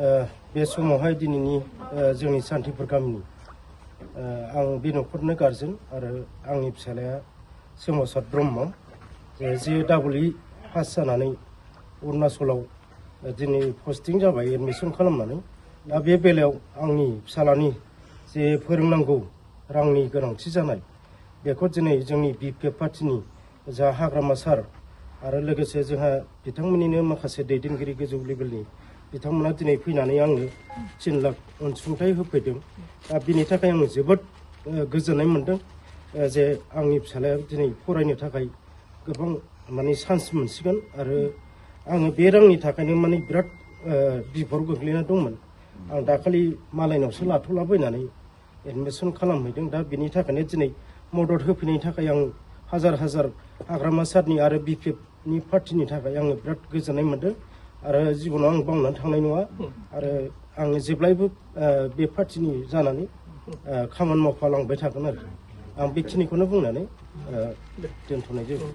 बे समावहाय दिनैनि जोंनि सान्थिपुर गामिनि आं बे न'खरनो गारजेन आरो आंनि फिसालाया सोमावसार ब्रह्म JEE पास जानानै अरुणाचलाव दिनै पस्टिं जाबाय एडमिसन खालामनानै दा बे बेलायाव आंनि फिसालानि जे फोरोंनांगौ रांनि गोनांथि जानाय बेखौ दिनै जोंनि BPF पार्टिनि जा हाग्रामा सार आरो लोगोसे जोंहा बिथांमोननिनो माखासे दैदेनगिरि गोजौ लेभेलनि बिथांमोना दिनै फैनानै आंनो 3 लाख अनसुंथाइ होफैदों दा बिनि थाखाय आं जोबोद गोजोननाय मोनदों जे आंनि फिसालाया दिनै फरायनो थाखाय गोबां माने चान्स मोनसिगोन आरो आङो बे रांनि थाखायनो माने बिराद बिफदाव गोग्लैना दंमोन आं दाखालि मालायनावसो लाथ'लाबायनानै एडमिसन खालामहैदों दा बिनि थाखायनो दिनै मदद होफैनायनि थाखाय आं हाजार हाग्रामा सारनि आरो BPFनि पार्टिनि थाखाय आङो बिराद गोजोननाय मोनदों आरो जिबनाव आं बावनानै थांनाय नङा आरो आं जेब्लायबो बे पार्टिनि जानानै खामानि मावफालांबाय थागोन आरो आं बेखिनिखौनो बुंनानै दोनथ'नाय जाबाय।